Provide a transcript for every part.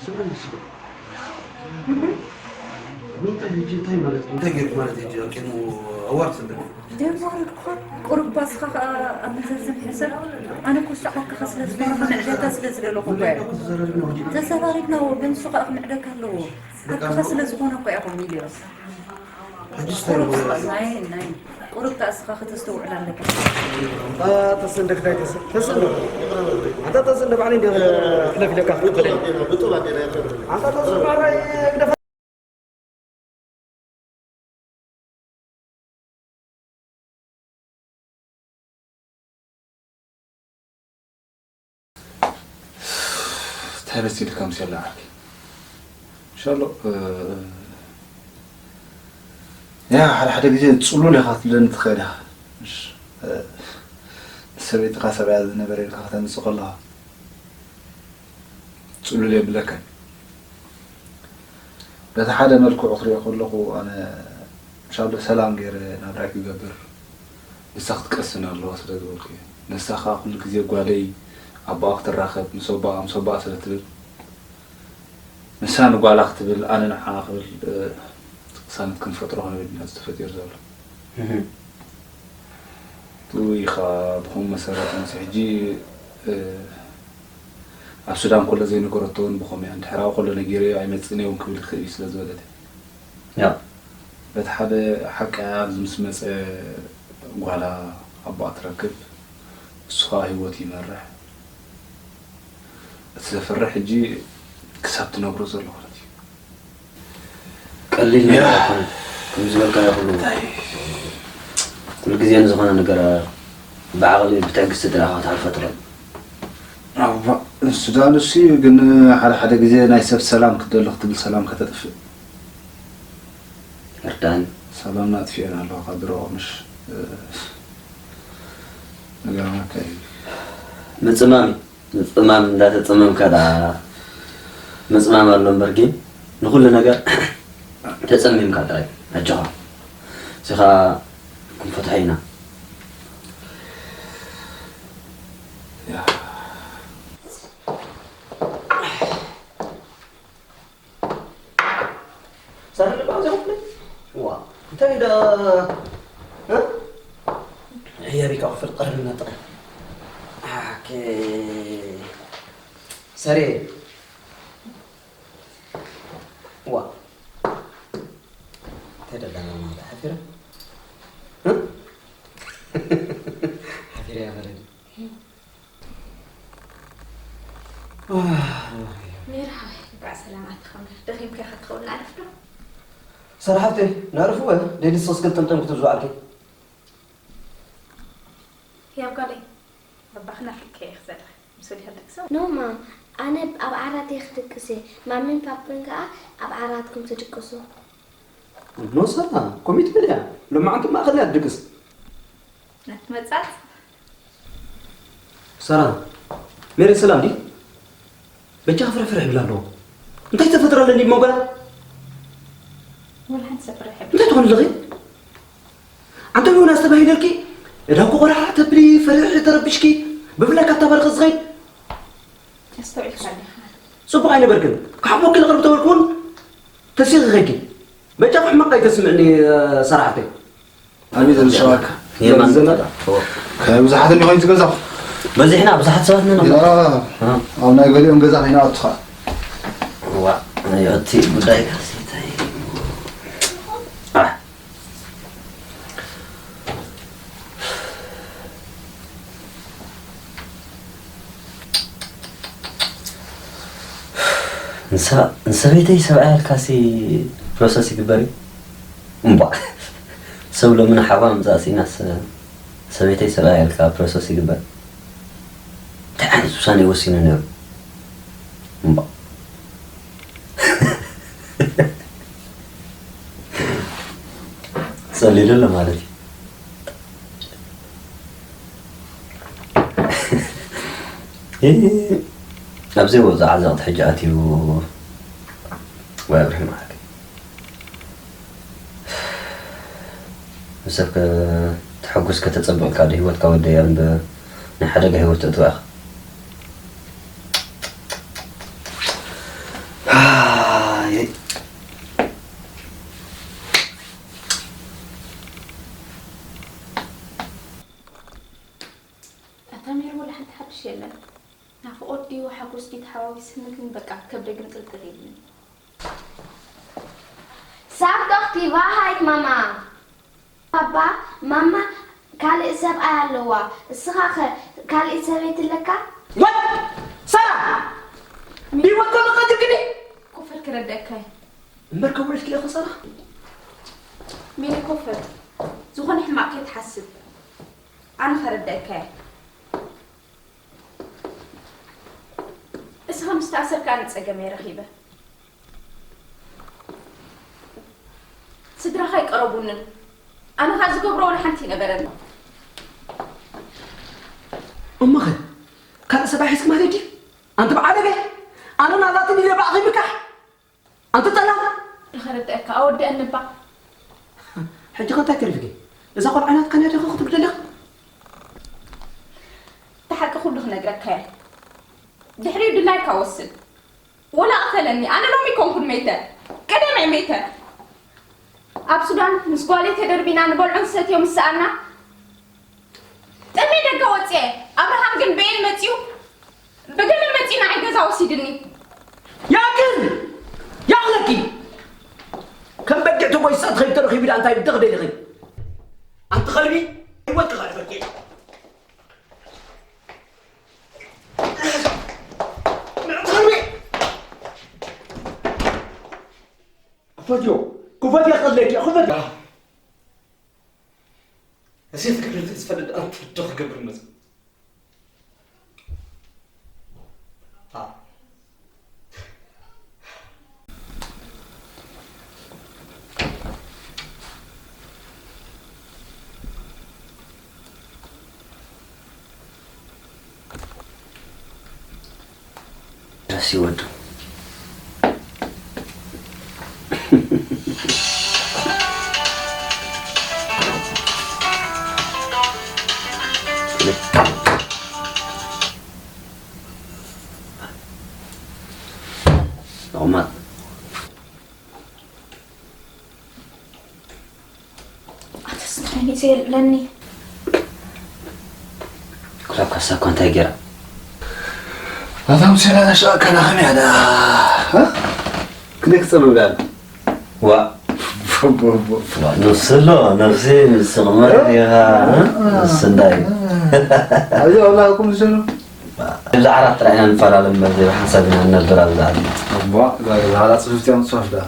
ስምዒት ስለ እንታይ ሕጂ እንታይ ማለት እዩ? እንታይ ገይርኩ ማለት እዩ? ሕጂ ኣብ ቅድሚ ኣዋርድ ስለ ደንዋርድ እኮ ቁሩብ ባስኻ ከኣ ኣብ መዘዝም ሕሰብ። ኣነ እኮ እሱ ዓርክኻ ስለ ዝኾንኩ ምዕደካ ስለ ዝደለኹ እኮ እየ። ተዘራሪብና ወዲእና። ተዘራሪብና፣ ግን እሱ ከኣ ክምዕደካ ኣለዎ። በቃ ዓርክኻ ስለ ዝኾነ እኮ እየ፣ ሚልዮን። ሕጂ ስታይ ቁሩብ ስለ ናይ፣ ናይ ቁሩብ ከኣ እስኻ ከተስተውዕል ኣለካ። ኣታ ተሰንደ ግዳይ ተሰ-፣ ተሰንደ። ኣታ ተሰንደ ባዕለይ እንደ ክለፍ ኢለካ ክትበለይ። ኣታ ተሰንደ ባዕለይ ግደፍ። እንታይ መሲልካ ምስ ያለ ዓርኪ? ኢንሻሎ፣ እ፣ ያ፣ ሓደ ሓደ ግዜ ጽሉል ኢኻ ክትብለኒ ትኽእል ኢኻ። እሽ፣ እ፣ ንሰበይትኻ ሰብኣያ ዝነበረ ኢልካ ከተምጽእ ከለኻ ጽሉል የብለካን። በቲ ሓደ መልክዑ ክሪኦ ከለኹ፣ ኣነ ኢንሻሎ ሰላም ገይረ ናብራይ ክገብር፣ ንሳ ክትቀስን ኣለዋ ስለ ዝበልኩ እየ። ንሳ ኸኣ ኩሉ ግዜ ጓለይ ኣቦኣ ክትራኸብ፣ ምስ ኣቦኣ፣ ምስ ኣቦኣ ስለ ትብል፣ ንሳ ንጓላ ክትብል፣ ኣነ ንዓኣ ክብል፣ እ፣ ቅሳነት ክንፈጥሮ ክንብል ኢና ዝተፈጢሩ ዘሎ። እህ። ብኡ እዩ ኸዓ ብኸምኡ መሰረት ምስ ሕጂ፣ እ፣ ኣብ ሱዳን ከሎ ዘይነገረቶ እውን ብኸምኡ እያ። እንድሕር ኣብኡ ከሎ ነጊረዮ ኣይመጽእን እየ እውን ክብል ይኽእል እዩ ስለ ዝበለት እያ። ያ። በቲ ሓደ ሓቂ ኣብዚ ምስ መጸ ጓላ ኣቦኣ ትረክብ፣ እሱ ኸዓ ህይወት ይመርሕ። እቲ ዘፍርሕ ሕጂ ክሳብ ትነግሮ ዘሎ ኩነት እዩ። ቀሊል ነገር ያ። ኣይኮነን። ከም ዝበልካዮ ኩሉ እንታይ? ኩሉ ግዜ ንዝኾነ ነገር ብዓቕሊ ብትዕግስቲ ጥራሕ ክትሓልፎ ትኽእል። ኣባ፣ እሱ ዳ ንሱ እዩ፣ ግን ሓደ ሓደ ግዜ ናይ ሰብ ሰላም ክትደሊ ክትብል ሰላም ከተጥፍእ። እርዳን። ሰላምና ኣጥፊኤና ኣለዋ ካብ ድሮ ምሽ፣ እ፣ ነገርና እንታይ እዩ? ምጽማም እዩ። ምጽማም እንዳተጸመምካ ደኣ ምጽማም ኣሎ እምበር፣ ግን ንኹሉ ነገር ተጸሚምካ ጥራይ ኣጆኻ። እዚ ኸኣ ክንፈትሖ ኢና። ያ። ሳሪ ልባ ኣብዚ ክፍሊ? ዋ፣ እንታይ ዳ፣ እ? ሕያብ ኢልካ ክፍል ቀርብና ጥራይ። ኣኬ። ሳሪ። ዋ። እንታይ ደላ ማለት ሓፊረ? እ? ሓፊረ እያ በለኒ። ሜርሓ፣ እንኳዕ ሰላም ኣተኸምና። ደኺምካ ኢኻ ትኸውን፣ ንዕረፍ ዶ? ሳራ ሓፍተይ፣ ነዕርፍ እወ፣ ሌሊት ሶስት ገልጠምጠም ክትብሉ ዓልኪ። ያብ ጓለይ፣ ኣባኺ ናፊቅካዮ ኢኺ ዘለኺ። ምስ ወዲኻ ትድቅሲ? ኖ ማም፣ ኣነ ኣብ ዓራት እየ ክድቅስ እየ። ማሚን ፓፒን ከኣ ኣብ ዓራትኩም ትድቅሱ። ኖ ሳራ፣ ኮሚትመንት እያ። ሎማዓንቲ ማእኸል እያ ትድቅስ። ናትመጻጽ። ሳራ፣ ሜሪ ሰላም ድዩ? በጃ ፍርሕ ፍርሕ ይብል ኣለዎ። እንታይ ተፈጥሮ ኣለኒ ብመንጎና? ወላ ሓንቲ ሰብ ፍርሕ ይብል። እንታይ ትኾን ኣለኺ? ኣንተ እውን ኣስተባሂለልኪ፣ እዳ እኮ ቆራሓ ተብሊ፣ ፍርሕ ተረብሽኪ፣ ብፍላይ ካብታ በረኸት ዝኸይድ። ኣስተውዒልካ ኣለኻ። ጽቡቕ ኣይነበርክን። ክሓሞኪ ልቕርብ ተበልኩ እውን ተሲኺ ኸይድኪ። በጃ ሕማቕ ኣይተስምዕኒ፣ ሳራ ሓፍተይ። ኣቤት ዝሸዋካ። የማን ዘመድ። እዎ። ከብዙሓት እንዲኾይን ዝገዛኹ። በዚሕና ብዙሓት ሰባት ነና። ያ፣ እ። ኣብ ናይ ገሊኦም ገዛ ከይንኣቱ ኸኣ። እዋ፣ ናይ እቲ ጉዳይ ካሴታይ። ኣ። ንሳ-፣ ንሰበይተይ ሰብኣይ ኣልካሲ ፕሮሰስ ይግበር እዩ። እምቧእ። ሰብ ሎሚ ንሓዋ ምጻእ ሲናስ ሰበይተይ ሰብኣይ ኣልካ ፕሮሰስ ይግበር። እንታይ ዓይነት ውሳኔ ወሲኑ ነይሩ? እምቧእ። ጸሊሉ ኣሎ ማለት እዩ። እ፣ ኣብ ዘይወጾ ዓዘቕቲ ሕጂ ኣትዩ። ወይ ኣብርሂ መዓርከይ። ንሰብ ከ-፣ ተሐጉስ ከተጸብቕ ኢልካ ዶ ህይወትካ ወደያ እምበር ናይ ሓደጋ ህይወት ተእትዋ ኢኻ። ኦዲዮ ሓጎስ ድዩ ተሓዋዊስኒ ግን በቃ ከብደይ ግምጥልጥል ኢሉኒ። ሳብቶኽቲ ባሃይት ማማ። ባባ፣ ማማ ካልእ ሰብኣይ ኣለዋ። እስኻ ኸ ካልእ ሰበይቲ ኣለካ? ወት! ሳራ! ብህይወት ከለኻ ትግኒ? ኮፈል ክረደእካ እየ። እምበር ከብረድኪ ኢኻ ሳራ። ሚሊ ኮፈል፣ ዝኾነ ሕማቕ ከይትሓስብ። ኣነ ከረደእካ እየ። እስኻ ምስ ተኣሰርካ ኣነ ጸገመይ ረኺበ። ስድራኻ ኣይቀረቡንን። ኣነ ኸኣ ዝገብሮ ወላ ሓንቲ ኣይነበረን። እሞኸ ካልእ ሰብኣይ ሒዝኪ ማለት ድዩ? ኣንቲ በዓለገ፣ ኣነ ናላትን ኢለ ብኣኺ ምካሕ። ኣንቲ ጠላም። ድኸረድአካ ኣወድአኒ እባ። ሕጂ ከ እንታይ ተሪፍኪ? እዛ ቆልዓ ናትካ ናዲኻ ክትብሊ ደሊኻ? እቲ ሓቂ ኩሉ ክነግረካ እየ። ድሕሪኡ ድላይካ ወስን። ወላ ቅተለኒ፣ ኣነ ሎሚ ኮንኩን መይተ። ቀደም እየ መይተ። ኣብ ሱዳን ምስ ጓለይ ተደርቢና ንበልዖ ንሰትዮ ምስ ሰኣና፣ ጥሜ ደገ ወፅየ። ኣብርሃም ግን ብኤል መፅዩ፣ ብገመድ መፅዩ ንዓይ ገዛ ወሲድኒ። ያክል! ያኽለኪ! ከም በጊዕ ተጎይሳ ትኸይድ ተረኺቡ ዳ እንታይ ብድኽ ደሊኺ? ኣንቲ ኸልቢ፣ ህይወትኪ ኸልፈኪ። ምዕታርቢ! ክፈትዮ፣ ክፈትዮ ክቕለኪ፣ ክፈትዮ። እዚ ትግርኛ ዝፈልጥ ኣንተ ዶ ክገብር መጽ-? አ። ደስ ይወዱ። ተቐመጥ። ኣተስ እንታይ ዘየለኒ? ክላብ ካሳ እኳ እንታይ ገይራ? ኣታ ሙሴ ናታ ሸቃ ከና ከመይ ኣላ? እ? ክንደይ ክጸልው ዳኣ? ዋ። ነፍሲ ኣሎ፣ ነፍሲ ምስ ስቕመት ዲኻ፣ እ? ንሱ እንታይ? ኣብዚ ኣላ ኩም ዝሰሉ? ኣብዚ ዓራት ጥራይ ኢና ንፈላለ እምበር፣ ዘይብሓንሳብ ኢና ንነብር ኣብዚ ዓዲ። እባ፣ እዛ፣ እዛ ዓራት ጽፍፍቲ እያ፣ ምጽፋፍ ደኣ።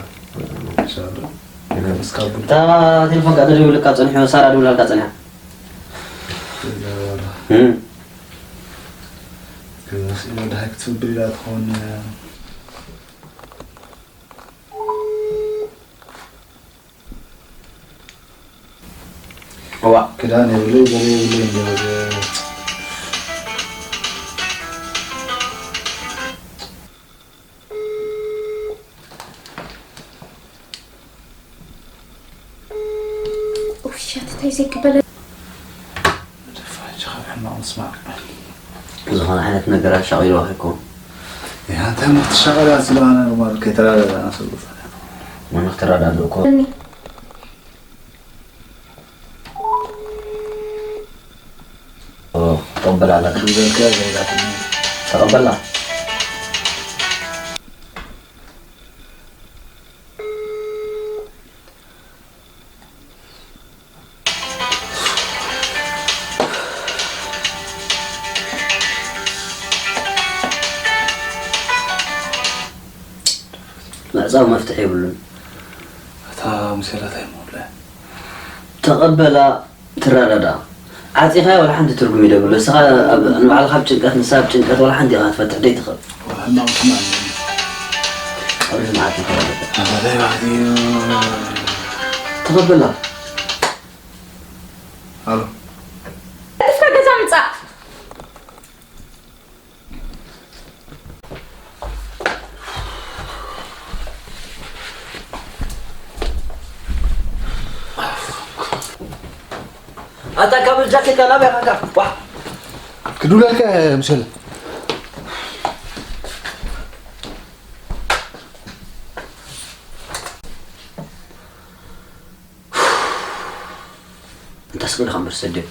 ኢንሻላህ። እስካብ እታ ቴሌፎን ከኣ ተደዊሉልካ ጸኒሑ፣ ሳራ ደዊላልካ ጸኒሓ። እዛ፣ እም። ከዛ ስኢና ደሃይ ክትብል ኢላ ትኸውን። እዋ። ክዳን የብለይ፣ ገለ የብለይ እንደ ወደ ውሸት እንታይ ዘይቅበለ። ደፋ፣ ሕጂ ካብ ሕማቕ ምስማዕ። ዝኾነ ዓይነት ነገር ኣሻቒልዋ እኮ። ያ፣ እንታይ እሞ ክትሻቐል እያ ዝብላ፣ ኣነ ኖርማል ከይተረዳዳእና ሰብ። መን ክትረዳድእ እኮ። እኒ። ኦ፣ ተቐበላ ኣለካ። ዝበልካዮ ዘይላትኒ። ተቐበላ። ምዕጻው መፍትሒ የብሉን። እታ ሙሴላ እንታይ እሞ ብላ? ተቐበላ፣ ትረዳዳ። ዓጺኻያ ዋላ ሓንቲ ትርጉም እዩ ደብሎ። ንስኻ ኣብ፣ ንባዕልኻ ኣብ ጭንቀት፣ ንሳ ኣብ ጭንቀት ዋላ ሓንቲ ኢኻ ክትፈትሕ ደይትኽእል። ዋላ ሕማቕ ሕማቕ እዩ። ኣብዚ መዓት ይተረዳዳ። ኣበላይ ባህቲ እዩ። ተቐበላ። ኣሎ። ቀልጢፍካ ገዛ ምጻእ። ኣታ ካብ ጃኬትካ ናበይ ኢኻ? ዋ። ክድውለልካ እየ፣ ምሸለ። እንተ ስቕ ኢልካ እምበር ሰድዮ።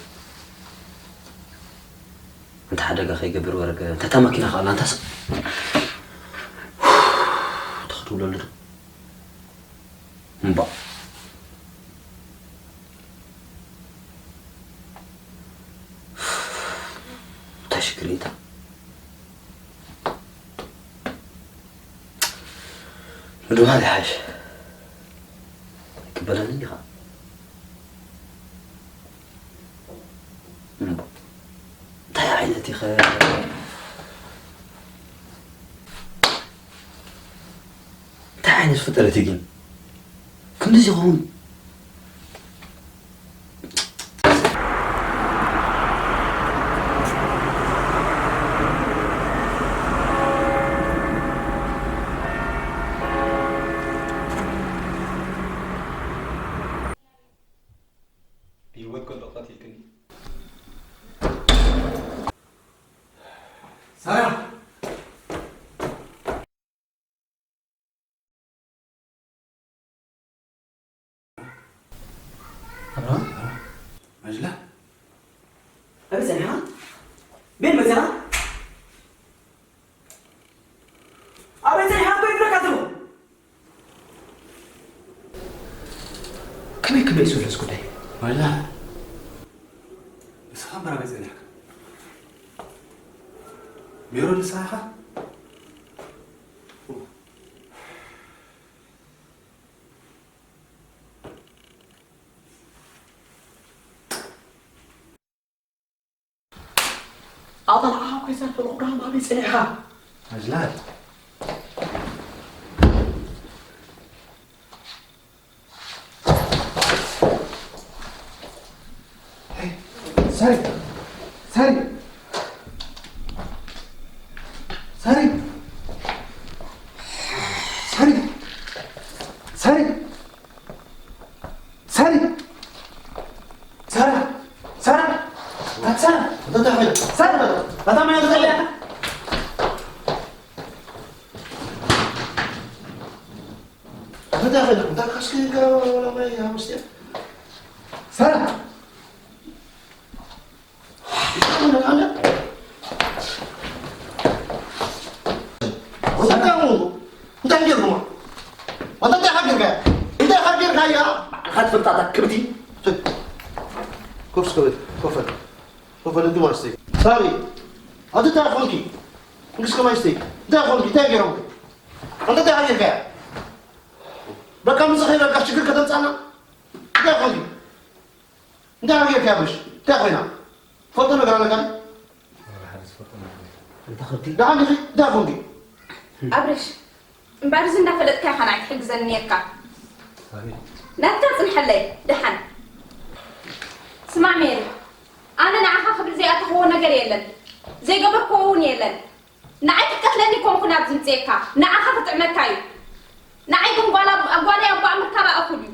እንተ ሓደጋ ከይገብር ወረገ። እንተ እታ መኪና ከኣ ኣላ፣ እንታስ ተኽትብለሉ ዶ? እምባ። እንታይ ሽግር እዩ እታ? ምድዋል ይሓይሽ። ኣይቅበለንን ኢኻ። እምባ። እንታይ ዓይነት ኢኸ? እንታይ ዓይነት ፍጥረት እዩ ግን? ክንድዚ ይኸውን? ህይወት ከሎ ቀቲልክኒ። ሳራ! ኣበይ ጸኒሕካ? ቤት መጺኻ? ኣበይ ጸኒሕካ እኮ ይብለካ ዘለኹ። ከመይ ከመይ እዩ ዝብለስ ጉዳይ? ወላ ንስኻ እምበር ኣበይ ጸኒሕካ? ሜሮን ንስኻ ኢኻ? ኣታ ንዓኻ እኮ ይሰርሕ ዘለኹ፣ ብርሃን ኣበይ ጸኒሕካ? ኣጅላል። ሳሪ! ሳሪ! ሳሪ! ሳሪ! ሳሪ! ሳሪ! ሳራ! ሳራ! ኣታ ሳራ! ኣታ እንታይ ኮይና? ሳራ! ኣታ ማይ ኣምፅእያ! ኣታ እንታይ ኮይና? እንታይ ካስኪ ከ-፣ ወላ ማይ ኣምፅእያ? ሳራ! እንታይ ገይርኩማ? እንታይ ሓቢርካያ? እንታይ ሓቢርካያ? ባዕልኻ ትፈልጣ እታ ክብቲ። ኮፍ እስከ በል፣ ኮፍ በል። ኮፍ በል፣ እንኪ ማይ ስተይ። ሳሪ፣ ኣቲ እንታይ ኾንኪ? እንኪ እስከ ማይ ስተይ። እንታይ ኾንኪ? እንታይ ገይሮምኪ? ኣንተ እንታይ ሓቢርካያ? በቃ ምስ ኸይበቃ ሽግር ከተምጻና? እንታይ ኾንኪ? እንታይ ሓቢርካያ ብርሽ? እንታይ ኮይና? ፈልጦ ነገር ኣለካ? ኣንታ ከብቲ። ደሓን ዲኺ? እንታይ ኾንኪ? ኣብርሽ፣ እምበኣር እዚ እንዳፈለጥካ ኢኻ ንዓይ ትሕግዘኒ ነይርካ። ኣቤት። ናትካ ጽንሐለይ፣ ደሓን። ስማዕ ሜሪ፣ ኣነ ንዓኻ ክብል ዘይኣተኽዎ ነገር የለን። ዘይገበርክዎ እውን የለን። ንዓይ ክትቀትለኒ ኮንኩ ናብዚ ምጽኤካ። ንዓኻ ክጥዕመካ እዩ። ንዓይ ግን ጓላ-፣ ጓለይ ኣቦኣ ምርካባ እኹል እዩ።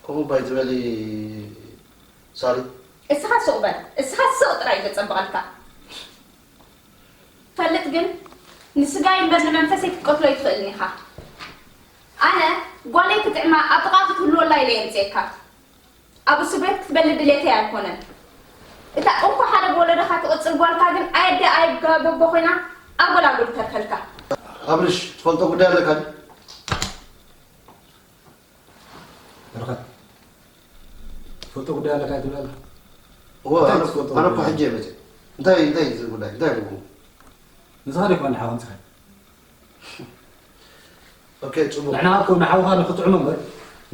ከምኡ ባይ ዝበሊ ሳሪ። እስኻ ስቕ በል። እስኻ ስቕ ጥራይ እዩ ዘጸብቐልካ። ፈልጥ ግን፣ ንስጋይ እምበር ንመንፈሰይ ክትቀትሎ ኣይትኽእልን ኢኻ። ኣነ ጓለይ ክጥዕማ ኣብ ጥቓ ክትህልወላ ኢለ እየ ኣምጽኤካ። ኣብ እስር ቤት ክትበሊ ድሌተይ ኣይኮነን። እታ እንኮ ሓደ ብወለዶኻ ትቕጽል ጓልካ ግን ኣየደ ኣይጋበቦ ኮይና ኣብ ጎላጉል ተርፈልካ። ኣብርሽ፣ ትፈልጦ ጉዳይ ኣለካ ድዩ? በረኸት፣ ትፈልጦ ጉዳይ ኣለካ ትብል ኣለኻ? እወ፣ እንታይ ኣነ እኮ፣ ትፈልጦ ኣነ እኮ ጉዳይ? ሕጂ እየ መፅእ። እንታይ፣ እንታይ እዩ እዚ ጉዳይ? እንታይ ኣለዎ? ንስኻ ዲኻ ንሓው ኣምፂኻ? ኦኬ፣ ፅቡቅ። ንሕና እኮ ንሓውኻ ንኽጥዕሞ እምበር፣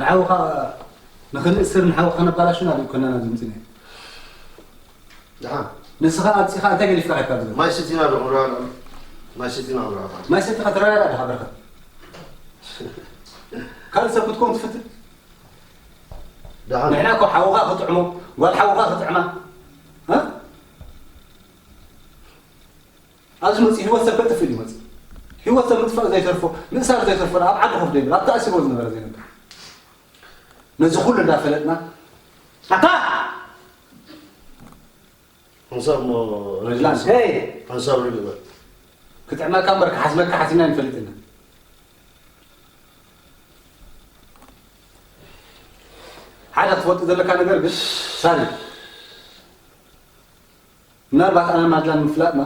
ንሓውኻ ንኽንእስር፣ ንሓውኻ ከነባላሹ ኢና ኣይኮናን ኣብዚ መፂና። ደሓን። ንስኻ ኣምፂኻ እንታይ ገዲፍካ ኸድካ ኣብዚ? ማይ ስቲና ዶ ክንረዳዳእ? ማይ ስቲና ክንረዳዳእ። ማይ ሰቲኻ ትረዳዳእ ዲኻ በረኸት? ካልእ ሰብ ክትከውን ትፈትን? ደሓን። ንሕና እኮ ሓውኻ ክጥዕሞ፣ ጓል ሓውኻ ክጥዕማ። እ? ኣብዚ መፂኡ ህይወት ሰብ ከጥፍእ እዩ መፂኡ። ህይወት ሰብ ምጥፋእ ዘይተርፎ፣ ምእሳር ዘይተርፎ፣ ኣብ ዓዲ ኮፍ ዘይብል፣ ኣብ ተኣሲሩ ዝነበረ ዘይነበር። ነዚ ኩሉ እንዳፈለጥና፣ ኣታ! ሓንሳብ እሞ ረጅላን፣ ሄይ! ሓንሳብ ርግእ በል። ክጥዕመካ እምበር ክሓስመካ ሓሲብና ኣይንፈልጥን። ሓታ ትፈልጡ ዘለካ ነገር ግን ሳሪ፣ ምናልባት ኣነ ማጅላን ምፍላጥና፣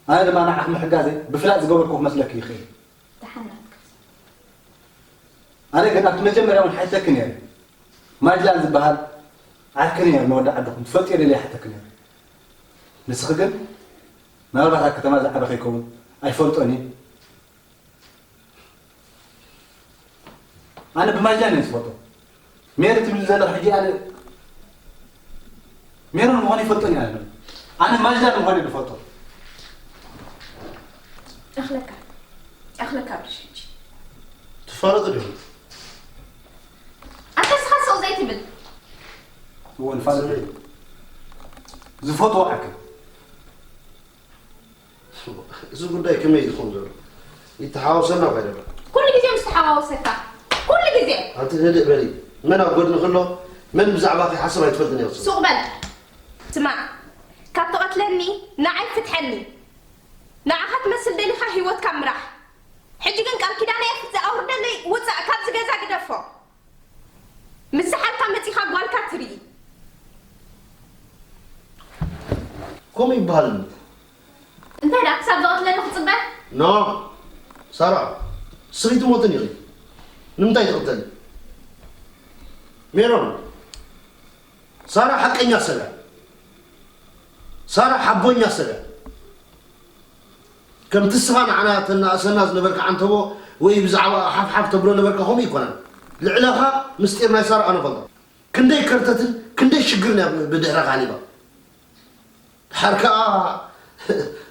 ኣነ ድማ ንዓኽ ምሕጋዘይ ብፍላጥ ዝገበርኩ ክመስለኪ ይኽእል። ደሓን ናትካ። ኣነ ግን ኣብቲ መጀመርያ እውን ሓተኪ ነይረ። ማጅላን ዝበሃል ዓርኪ ነይሩ፣ ንወዲ ዓድኹም ትፈልጥዮ ደልየ ሓተኪ ነይረ። ንስኺ ግን ምናልባት ኣብ ከተማ ዝዓበ ከይከውን ኣይፈልጦን እየ። ኣነ ብማጅላን እየ ዝፈልጦ። ሜሪ ትብል ዘለኺ ሕጂ ኣነ ሜሮን ምዃኑ ይፈልጦን እየ ኣነ። ኣነ ማጅላን ምዃኑ እየ ዝፈልጦ። ኣኽለካ ኣኽለካ ብርሽ ሕጂ ትፋለጡ ዲኹም? ኣንተ ስኻ ስቕ ዘይትብል እወ ንፋለጥ እዩ። ዝፈትዎ ዓርኪ እዚ ጉዳይ ከመይ ዝኸውን ዘሎ ይተሓዋወሰና ባይደሎ ኩሉ ግዜ ምስ ተሓዋወሰካ ኩሉ ግዜ ኣንቲ ህድእ በሊ። መን ኣብ ጎድኒ ከሎ መን ብዛዕባኺ ሓሳብ ኣይትፈልጥን እያ። ሱቕ በል ስማዕ ካብ ትቐትለኒ ንዓይ ፍትሐኒ ንዓኻ ትመስል ደሊኻ ህይወትካ ምራሕ ሕጂ ግን ቃል ኪዳነይ ኣውርደለይ ውፃእ ካብዚ ገዛ ግደፎ ምስ ዝሓርካ መፂኻ ጓልካ ትርኢ ከምኡ ይበሃል። እንታይ ደኣ ክሳብ ዝቐትለኒ ክፅበ ኖ ሳራ ስኺ ትሞትን ኢኺ። ንምንታይ ትቕተሊ? ሜሮን ሳራ ሓቀኛ ሰብ እያ። ሳራ ሓቦኛ ሰብ እያ። ከምቲ እስኻ ንዓና ተናእሰና ዝነበርካ ዓንተቦ ወይ ብዛዕባ ሓፍሓፍ ተብሎ ነበርካ ከምኡ ኣይኮነን። ልዕለኻ ምስጢር ናይ ሳራ ኣነ ፈልጦ። ክንደይ ከርተትን ክንደይ ሽግርን እያ ብድሕረኻ ሃሊባ። ድሓር ከኣ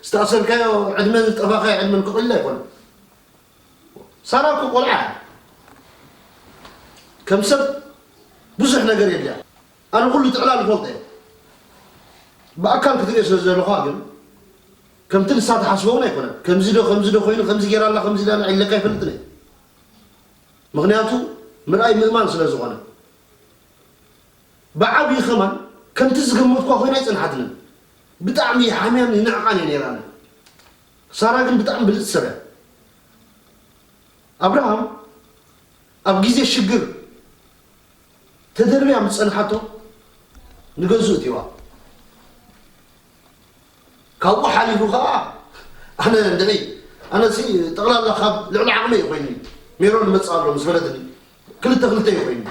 ዝተኣሰርካዮ ዕድመን ዝጠፋኻዮ ዕድመን ክቕልል ኣይኮነን። ሳራ እኮ ቆልዓ እያ። ከም ሰብ ብዙሕ ነገር የድልያ። ኣነ ኩሉ ጥዕላል እፈልጦ እየ። ብኣካል ክትሪኦ ስለ ዝደለኹዋ ግን ከምቲ ንሳ ትሓስቦ እውን ኣይኮነን። ከምዚ ዶ ከምዚ ዶ ኮይኑ ከምዚ ገይራ ኣላ ከምዚ ኢላ ኢለካ ኣይፈልጥን እየ። ምኽንያቱ ምርኣይ ምእማን ስለ ዝኾነ። ብዓብዪ ከማን ከምቲ ዝገመትኳ ኮይና ኣይጸንሓትንን። ብጣዕሚ እየ ሓምያን ይንዕቓን እየ ነይረ ኣነ። ሳራ ግን ብጣዕሚ ብልጽቲ ሰብ እያ። ኣብርሃም ኣብ ግዜ ሽግር ተደርብያ ምስ ጸንሓቶ ንገዝኡ እትዋ። ካብኡ ሓሊፉ ኸዓ ኣነ እንድዒ ኣነሲ ጠቕላላ ካብ ልዕሊ ዓቕመይ እዩ ኮይኑኒ። ሜሮን ይመጽእ ኣሎ ምስ በለትኒ ክልተ ክልተ እዩ ኮይኑኒ።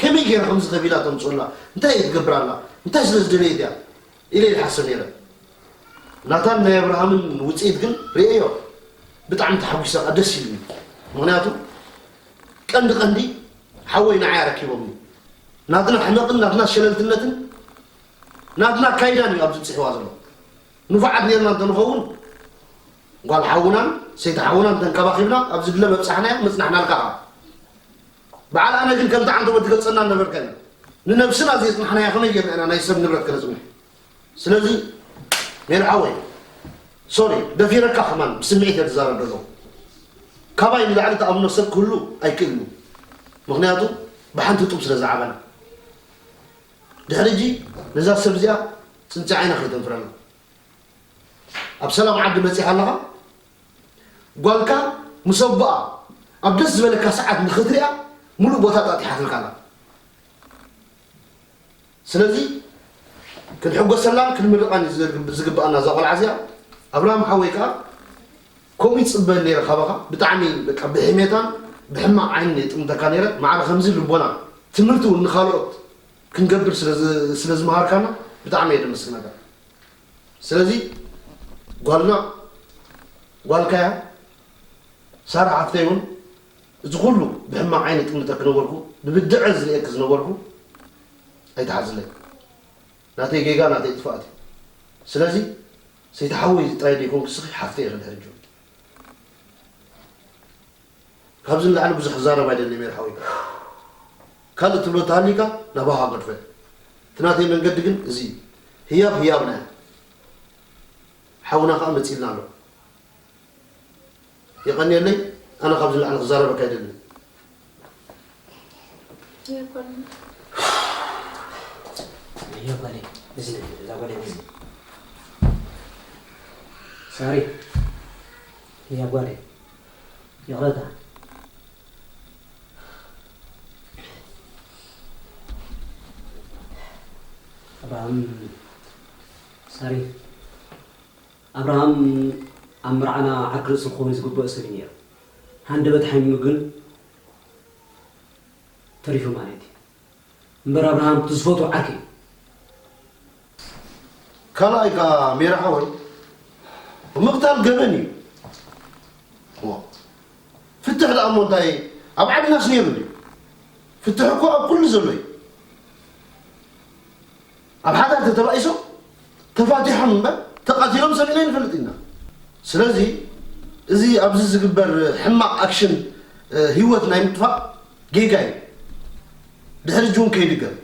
ከመይ ገይረ ከምዚ ከፊላ ተምጽኡላ? እንታይ እየ ትገብር ኣላ? እንታይ ስለ ዝደለየት እያ? ኢለ ይሓስብ ነይረ። ናታን ናይ ኣብርሃምን ውፅኢት ግን ርእየዮ። ብጣዕሚ ተሓጒሰ፣ ደስ ኢሉኒ። ምኽንያቱ ቀንዲ ቀንዲ ሓወይ ንዓይ ኣረኪቦምኒ። ናትና ሕመቕን ናትና ሸለልትነትን ናትና ኣካይዳን እዩ ኣብዚ ብፂሕዋ ዘሎ። ንፉዓት ነርና እንተንኸውን ጓል ሓውናን ሰይቲ ሓውናን ተንከባኺብና ኣብ ዝድለ መብፃሕናያ ምፅናሕናልካ ኸዓ። በዓል ኣነ ግን ከምቲ ዓንተቦ ትገልፀና ነበርካ ኢና። ንነብስና ዘየፅናሕናያ ከመይ ጌርና ኢና ናይ ሰብ ንብረት ከነፅንሕ? ስለዚ ሜሪ ሓወይ ሶሪ ደፊረካ ከማን ብስምዒት እየ ዝዛረብ ዘለኹ። ካባይ ንላዕሊ ተኣምኖ ሰብ ክህሉ ኣይክእልን እዩ። ምኽንያቱ ብሓንቲ ጡብ ስለ ዝዓበና። ድሕሪ ሕጂ ነዛ ሰብ እዚኣ ፅንፂ ዓይና ከይተንፍረላ። ኣብ ሰላም ዓዲ መፂኻ ኣለኻ ጓልካ ምስ ኣቦኣ ኣብ ደስ ዝበለካ ሰዓት ንኽትሪኣ ሙሉእ ቦታ ጣጢሓትልካ ኣላ። ስለዚ ክንሕጎሰላን ክንምርቓን እዩ ዝግብኣና እዛ ቆልዓ እዚኣ። ኣብርሃም ሓወይ ከዓ ከምኡ ይፅበ ነይረ ካባኻ። ብጣዕሚ በቃ ብሕሜታን ብሕማቕ ዓይንን እየ ጥምተካ ነይረ። ማዕረ ከምዚ ልቦና ትምህርቲ እውን ንኻልኦት ክንገብር ስለ ዝመሃርካና ብጣዕሚ እየ ደመስግነካ። ስለዚ ጓልና ጓልካ እያ። ሳራ ሓፍተይ እውን እዚ ኩሉ ብሕማቕ ዓይኒ ጥምተክ ነበርኩ፣ ብብድዐ ዝርእየክ ዝነበርኩ ኣይትሓዝለይ። ናተይ ጌጋ ናተይ ጥፍኣት እዩ። ስለዚ ሰይቲ ሓወይ ጥራይ ዘይኮንክ ንስኺ ሓፍተይ ኢኺ ድሕሪ ሕጂ እውን። ካብዚ ንላዕሊ ብዙሕ ክዛረብ ኣይደልን ሜሪ ሓወይ። ካልእ ትብሎ እንተሃልዩካ ናባኻ ገድፈ። እቲ ናተይ መንገዲ ግን እዚ እዩ። ህያብ ህያብና እያ። ሓውና ከኣ መጺእልና ኣሎ። የቐንየለይ፣ ኣነ ካብዚ ንላዕሊ ክዛረበካ ኣይደልን። እዮ ጓለይ፣ እዚ እዛ ጓለይ እዚ ሳሪ እያ ጓለይ። ይቕረታ። ኣብርሃም ሳሪ ኣብርሃም ኣብ መርዓና ዓርኪ ርእሲ ክኸውን ዝግብኦ ሰብ እዩ ነይሩ። ሃንደበት ሓሚሙ ግን ተሪፉ ማለት እዩ። እምበር ኣብርሃም እቲ ዝፈትዎ ዓርኪ እዩ። ካልኣይ ከኣ ሜራ ሓወይ ምቕታል ገበን እዩ። ፍትሕ ደኣ እሞ እንታይ ኣብ ዓድናስ ነይሩ ድዩ? ፍትሕ እኮ ኣብ ኩሉ ዘሎ እዩ። ኣብ ሓዳር ተተባኢሶም ተፋቲሖም እምበር ተቓቲሎም ሰሚዕና ኣይንፈልጥ ኢና። ስለዚ እዚ ኣብዚ ዝግበር ሕማቕ ኣክሽን ህይወት ናይ ምጥፋእ ጌጋ እዩ። ድሕሪ ሕጂ እውን ከይድገም።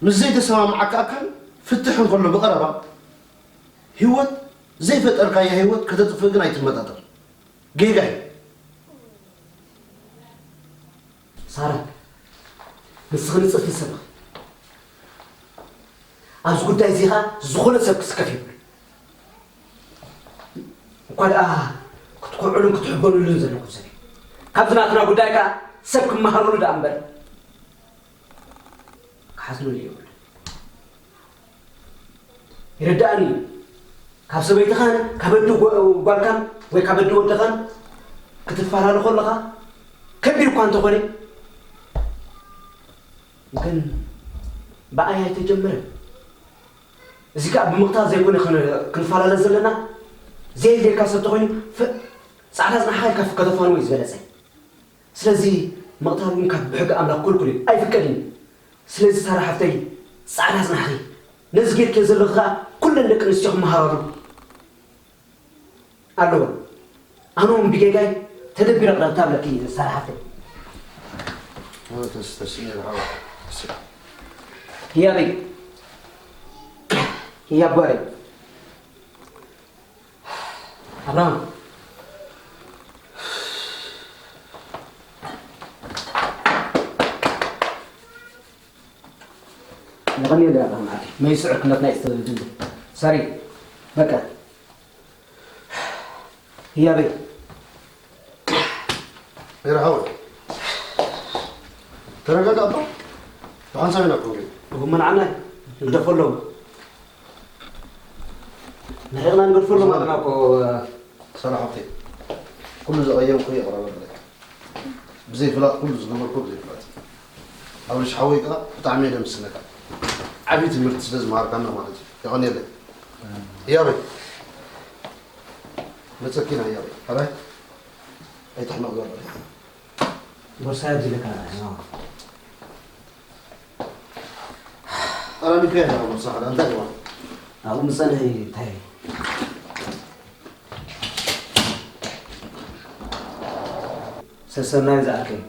ምስ ዘይተሰማምዓካ ኣካል ፍትሕ እንከሎ ብቐረባ ህይወት ዘይፈጠርካያ ህይወት ከተጥፍእ ግን ኣይትመጣጠር። ጌጋ እዩ። ሳራ ንስኺ ንጽፍቲ ሰብ ኢኺ። ኣብዚ ጉዳይ እዚ ኸኣ ዝኾነ ሰብ ክስከፍ የብሉ። እኳ ደኣ ክትኩዕሉን ክትሕበኑሉን ዘለኩም ሰብ እዩ። ካብዚ ናትና ጉዳይ ከኣ ሰብ ክመሃረሉ ደኣ እምበር ክሓዝነሉ የብሉ። ይርዳእኒ እዩ። ካብ ሰበይትኻን ካብ ኣዲ ጓልካን ወይ ካብ ኣዲ ወድኻን ክትፈላለ ከለኻ ከቢድ እኳ እንተኾነ ግን ብኣይ ኣይተጀመረን። እዚ ከዓ ብምቕታል ዘይኮነ ክንፈላለ ዘለና። ዘየድልየካ ሰብ ተኾይኑ ፃዕዳ ዝናሕኻ ኢልካ ከተፋንዎ እዩ ዝበለፀ። ስለዚ ምቕታል እውን ካብ ብሕጊ ኣምላኽ ክልኩል እዩ፣ ኣይፍቀድን እዩ። ስለዚ ሳራ ሓፍተይ ፃዕዳ ዝናሕኺ ነዚ ጌርክዮ ዘለኺ ከዓ ኩለን ደቂ ኣንስትዮ ክመሃራሉ ኣለዎ። ኣነ እውን ብጌጋይ ተደቢረ ቅረብታ ኣለኪ ሳራ ሓፍተይ። ህያበይ ህያብ ጓለይ ኣብርሃም የቐንየለይ ኣብርሃም ዓርከይ መይስዑ ክነት ናይ ስተብድል ሳሪ በቃ ህያበይ ሜራ ሓወይ ተረጋጋ እባ። ብሓንሳብ ኢና እኮ ንሪኦ። እሞ ንዓና ንግደፎ ኣለዉ። ንዕቕና ንገድፎ ኣለዉ ኣና እኮ ሳራ ሓብተይ ኩሉ ዘቐየምኩ ይቕረ በለለይ። ብዘይፍላጥ ኩሉ ዝገበርኩ ብዘይፍላጥ። ኣብርሽ ሓወይ ከኣ ብጣዕሚ እየ ደምስነካ። ዓብዪ ትምህርቲ ስለ ዝመሃርካና ማለት እዩ። የቐንየለይ። ህያበይ መጸኪና ህያበይ። ሕራይ ኣይትሕመቕ ገበለይ። ቦርሳይ ኣብዚ ኣለካ። ኣራሚድካ ኢኻ ቦርሳኻ እንታይ እዋ? ኣብኡ ምጸንሒ እንታይ ሰሰናይ ዝኣከይ